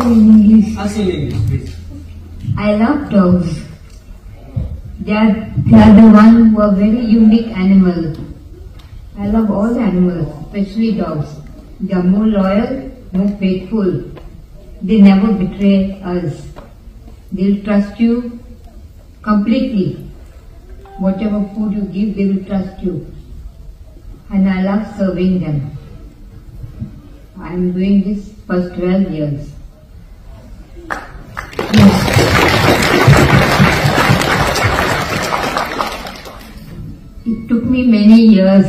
say in English? I say in English, please. I love dogs. They are the one who are very unique animal. I love all the animals, especially dogs. They are more loyal, more faithful. They never betray us. They'll trust you completely. Whatever food you give, they will trust you. And I love serving them. I am doing this for 12 years. Yes. It took me many years,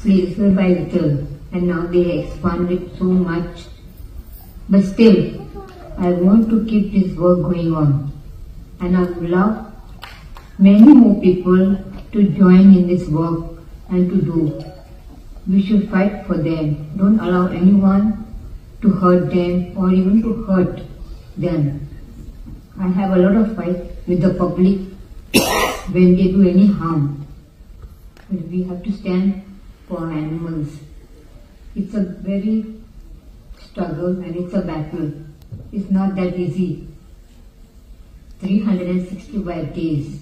little by little, and now they expanded so much. But still, I want to keep this work going on. And I would love many more people to join in this work and to do. We should fight for them. Don't allow anyone to hurt them or even to hurt them. I have a lot of fight with the public when they do any harm. But we have to stand for our animals. It's a very struggle and it's a battle. It's not that easy. 365 days,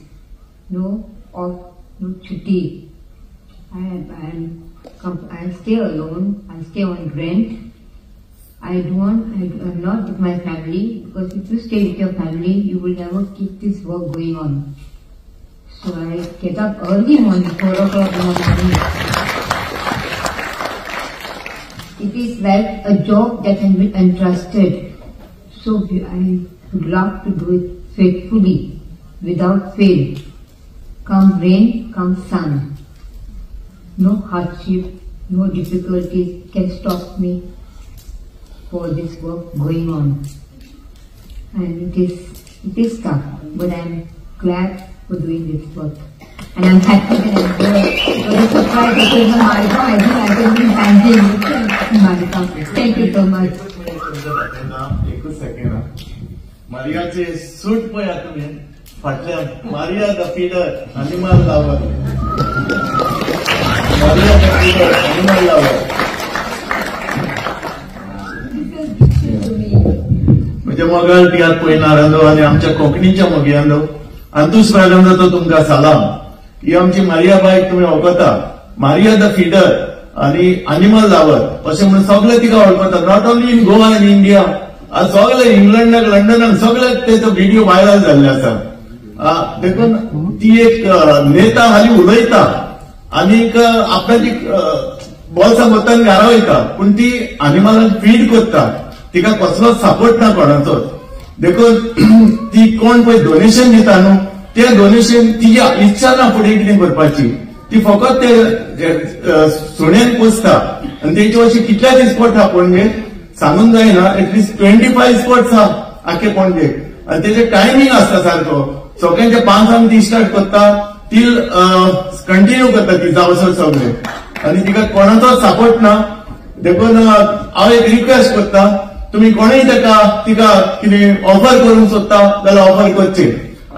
no off, no chutti. I stay alone, I stay on rent. I'm not with my family, because if you stay with your family, you will never keep this work going on. So I get up early morning, 4 o'clock in the morning. It is like a job that has been entrusted. So I would love to do it faithfully, without fail. Come rain, come sun. No hardship, no difficulties can stop me for this work going on. And it is tough, but I am glad for doing this work. And I'm happy that I'm here. For the surprise that is in Margao, I think I can be handling Margao. Thank you so much. मारियाचे सूट पळया तुमी फाटल्यान, Maria the feeder animal lover, Maria the feeder animal lover. म्हणजे मोगाळ तियात्र पळयणारांनो आनी आमच्या कोंकणीच्या मोगयांनो, अंतुश ब्रागांझाचो तुमकां सलाम. ही आमची मारिया बायक तुमी वळखता, मारिया the feeder आनी एनिमल लवर अशें म्हणून सगळे तिका वळखता. Not only in Goa and India, आज सगळे इंग्लंडाक, लंडनाक सगळे तेचो व्हिडिओ व्हायरल जाल्ले आसा. देखून ती एक नेता हाली उलयता आनीक आपणाची बोल्सां भरता घरा वयता, पूण ती एनिमलांक फीड करता, तिका कसलोच सपोर्ट ना कोणाचोच. देखून ती कोण पळय डोनेशन दिता न्हू, ते डोनेशन तिजी इच्छा ना फुडें कितें करपाची, ती फकत ते सुण्यान पोसता. आनी तेचे अशे कितल्याचे स्पॉट आहा पणजे सांगून जायना, एटलिस्ट 25 स्पॉट्स आहा आख्खे पणजे. आनी तेजे टायमींग आसता सारको, सगळ्यांच्या 5 ती स्टार्ट करता, ती कंटिन्यू करता ती जावसर सगळे. आनी तिका कोणाचोच सपोर्ट ना. देखून हांव एक रिक्वेस्ट करता, तुमी कोणूय ताका तिका कितें ऑफर करूंक सोदता जाल्यार ऑफर करचें.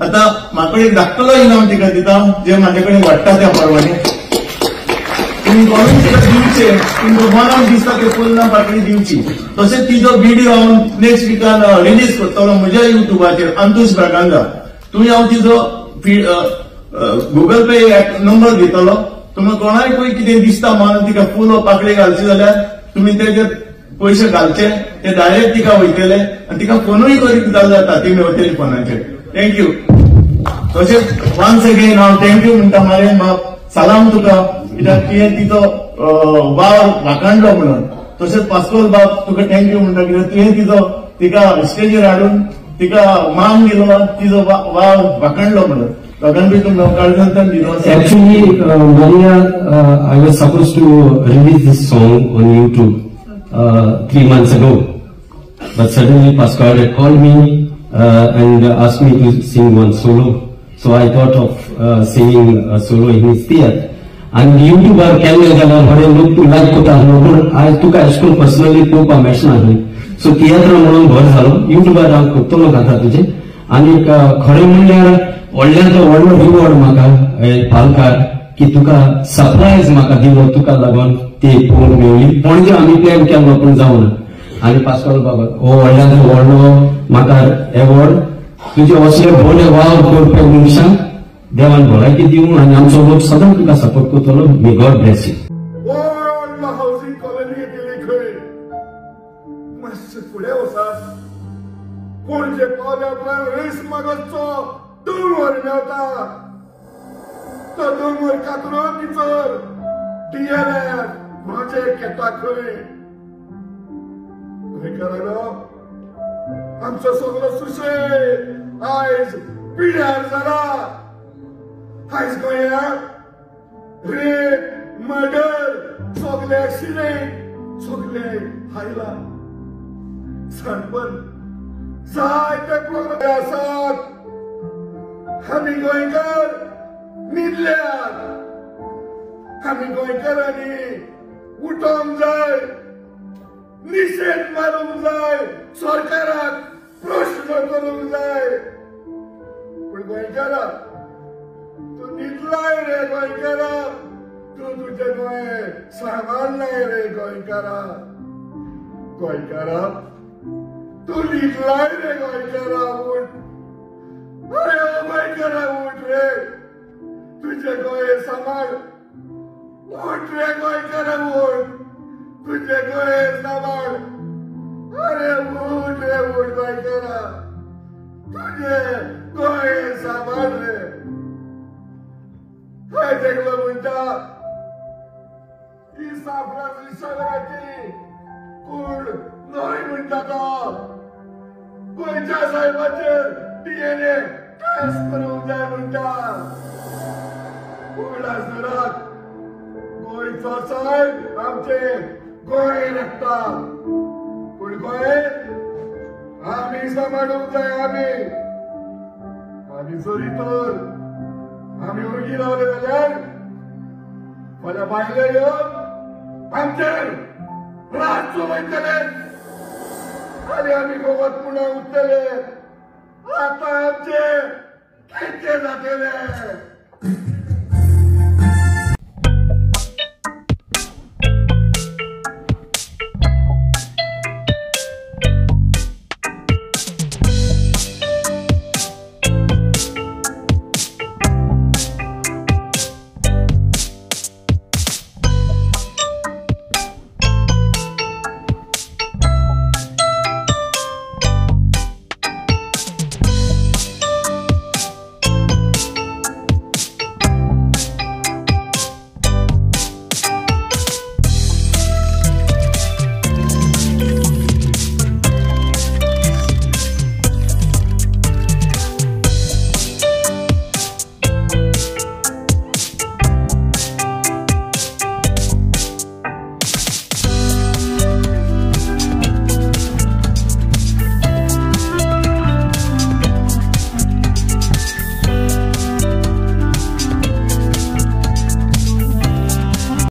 आतां म्हाका एक धाकटलो इनाम तिका दिता, जे म्हाजे कडेन वाडटा त्या प्रमाणे तुमी कोणूय तिका दिवचे, तुमकां मनाक दिसता ते फुलां पाकळी दिवची. तशेंच तिजो व्हिडिओ हांव नेक्स्ट विकान रिलीज करतलो म्हज्या युट्यूबाचेर, अंतुश ब्रागांझा. तुमी हांव तिजो गुगल पे नंबर दितलो, तुमकां कोणाकूय कितें दिसता म्हणून तिका फूल पाकळी घालची जाल्यार तुमी तेजे पयशे घालचे, ते डायरेक्ट तिका वयतले आनी तिका फोनूय करीत जाल्यार जाता, ती मेवतली फोनाचेर. Thank you. तशेंच वन्स अगेन हांव thank you म्हणटा मारियन बाब, सलाम तुका, कित्याक तुवें तिचो वावर वाखाणलो म्हणून. तशेंच पास्कोल बाब तुका thank you म्हणटा, कित्याक तुवें तिचो तिका स्टेजीर हाडून तिका मान दिलो, तिचो वावर वाखाणलो म्हणून. दोगांकूय तुमकां काळजांतल्यान दिलो. Actually, Maria, I was supposed to release this song on YouTube 3 months ago, but suddenly Pascal had called me and asked me to sing one solo. So I thought of singing a solo in his theatre. And YouTuber केल्ले जाल्यार थोडे लोक तूं लायक कोता आसलो, पूण आयज तुका अशें करून पर्सनली पळोवपाक मेळना आसलें. सो तियात्र म्हणून भर जालो, युट्यूबार हांव करतलो घाता तुजें. आनीक खरें म्हणल्यार व्हडल्याचो व्हडलो रिवॉर्ड म्हाका पालकार की तुका सरप्रायज म्हाका दिलो, तुका लागून ती पळोवंक मेवली. पणजे आमी प्लॅन केल्लो पूण जावना. आनी पास्कॉल बाबा हो व्हडल्यान व्हडलो म्हाका एवॉर्ड. तुजे असले बरे वावर करपी मनशांक देवान भलायकी दिवं आनी आमचो लोक सदांच तुका सपोर्ट करतलो. May God bless you. व्हडलो हावसिंग कॉलनी केली खंय, मातशें फुडें वचात. पणजे पावल्या उपरांत रेस मागसचो दोंगर मेळटा, तो दोंगर कातरून भितर डीएलएफ प्रोजेक्ट येता खंय. गोंयकारांनो, आमचो सगळो सुशेग आयज पिड्यार जाला. आयज गोंयांत रेप, मर्डर, सगळे एक्सिडेंट, सगळे आयला. सणपण जायते प्रोग्राम आसात. आमी गोंयकार न्हिदल्यात. आमी गोंयकारांनी उठोंक जाय, निशेध मारूंक जाय, सरकाराक प्रश्न करूंक जाय. पूण गोंयकारा, तूं न्हिदलाय रे गोंयकारा, तूं तुजें गोंय सांबाळनाय रे गोंयकारा. गोंयकारा, तूं न्हिदलाय रे गोंयकारा, उठ. अरे ओ गोंयकारा, उठ रे, तुजें गोंय सांबाळ. उठ रे गोंयकारा, उठ, तुझे गोंय सांबाळ. अरे उठ रे, उठ गोंयकारा, तुझे गोंय सांबाळ रे. आयज एकलो म्हणटा ही सान फ्रांसिस्काची कूड न्हय म्हणटा तो. गोंयच्या साहेबाचेर डीएनए टेस्ट करूंक जाय म्हणटा. उगडास धरात, गोंयचो साहेब आमचे गोंय राखता, पूण गोंय आमी सांबाळूंक जाय. आमी आमी जरी तर आमी ओगी रावले जाल्यार फाल्यां भायले येवन आमचेर राज चलयतले आनी आमी गोवत पुणा उरतले. आतां आमचे कितें जातलें?